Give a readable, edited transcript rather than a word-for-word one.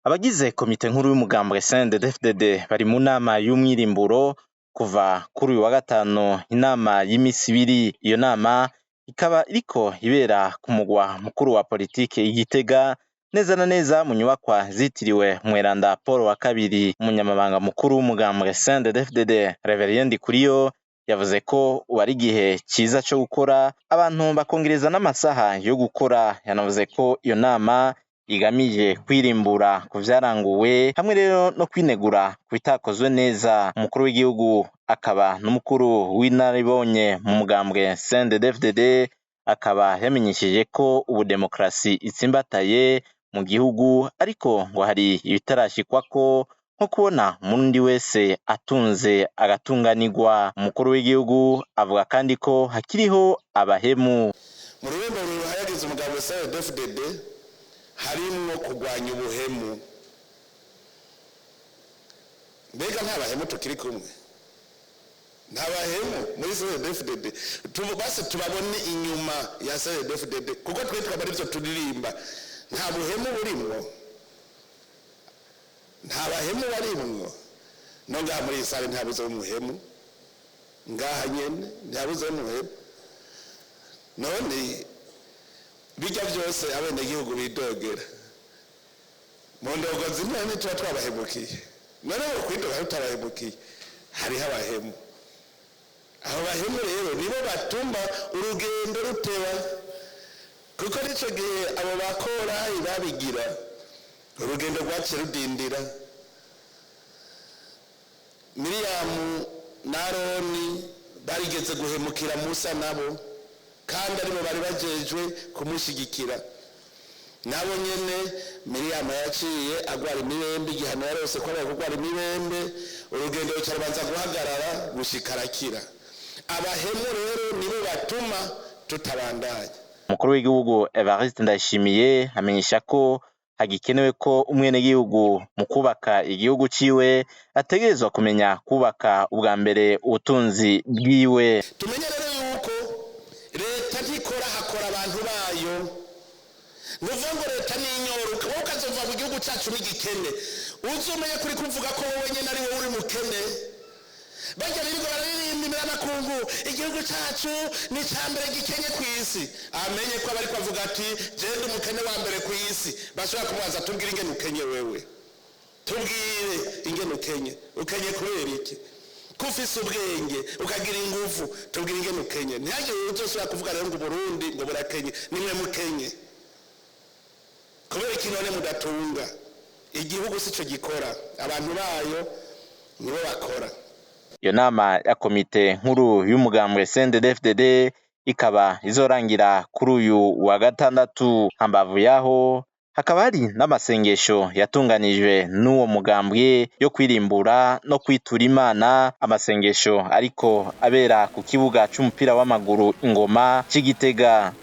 Abagize komite nkuru y'umugambwe CNDD-FDD bari mu nama y'umwirimburo kuva kuri uyu wa gatanu, inama y'imisi ibiri. Iyo nama ikaba iriko ibera ku mugwa mukuru wa politike i Gitega, neza na neza mu nyubakwa zitiriwe Mweranda Paul wa kabiri. Umunyamabanga mukuru w'umugambwe CNDD-FDD Reverien Ndikuriyo yavuze ko ubu ari igihe ciza co gukora, abantu bakongereza n'amasaha yo gukora. Yanavuze ko iyo nama igamije kwirimbura ku vyaranguwe hamwe rero no kwinegura ku bitakozwe neza. Umukuru w'igihugu akaba n'umukuru w'inararibonye mu mugambwe CNDD-FDD akaba yamenyesheje ko ubu demokarasi itsimbataye mu gihugu, ariko ngo hari ibitarashikwako nko kubona umurundi wese atunze agatunganirwa. Umukuru w'igihugu avuga kandi ko hakiriho abahemu. Mu rurembo ruhayagiza umugambwe CNDD-FDD harimwo kurwanya ubuhemu. Mbega nta bahemu tukiri kumwe? Nta bahemu muri CNDD-FDD? Basi tubabone inyuma ya CNDD-FDD, kuko twe twaba arivyo turirimba. Nta buhemu burimwo, nta bahemu barimwo. No ngaha muri iyi sare ntihabuze umuhemu, ngaha nyene ntihabuze umuhemu. None bijya byose abenegihugu bidogera mu ndogo zimwe ntituba twabahemukiye? None bo kwidoga tutabahemukiye? Hariho abahemu. Abo bahemu rero nibo batuma urugendo ruteba, kuko n'ico gihe abo bakorayi babigira urugendo rwaciye rudindira. Miriyamu na Aroni barigeze guhemukira Musa nabo, kandi aribo bari bajejwe kumushigikira. Nabo nyene Miriyamu yaciye agwara imibembe, igihano yarose ko abaye kugwara imibembe, urugendo ruca rubanza guhagarara gushika arakira. Abahemu rero nibo batuma tutabandanya. Umukuru w'igihugu Evariste Ndayishimiye amenyesha ko hagikenewe ko umwenegihugu mu kubaka igihugu ciwe ategerezwa kumenya kubaka ubwa mbere ubutunzi bwiwe. Tumenye rero yuko leta ntikora, hakora abantu bayo. Nuvuga ngo leta ni inyoruka, wowe ukazova mu gihugu cyacu n'igikene, uzumenye kuri kuvuga ko wowe nyene ari wowe uri mukene. Bajya birirwa bararirimba imiramakungu, igihugu cyacu ni icya mbere gikenye ku isi, amenye ko abariko avuga ati jenda umukene wa mbere ku isi. Bashobora kumubaza: tubwire ingene ukenye wewe, tubwire ingene ukenye, ukenye kubera iki? Ko ufise ubwenge ukagira ingufu, tubwire ingene ukenye. Ntihagire uzosubira kuvuga rero ngo Uburundi ngo burakenye. Nimwe mukenye. Kubera iki none mudatunga? Igihugu sico gikora, abantu bayo nibo bakora. Iyo nama ya komite nkuru y'umugambwe CNDD-FDD ikaba izorangira kuri uyu wa gatandatu. Hambavu yaho hakaba hari n'amasengesho yatunganijwe n'uwo mugambwe yo kwirimbura no kwitura Imana, amasengesho ariko abera ku kibuga c'umupira w'amaguru Ingoma c'i Gitega.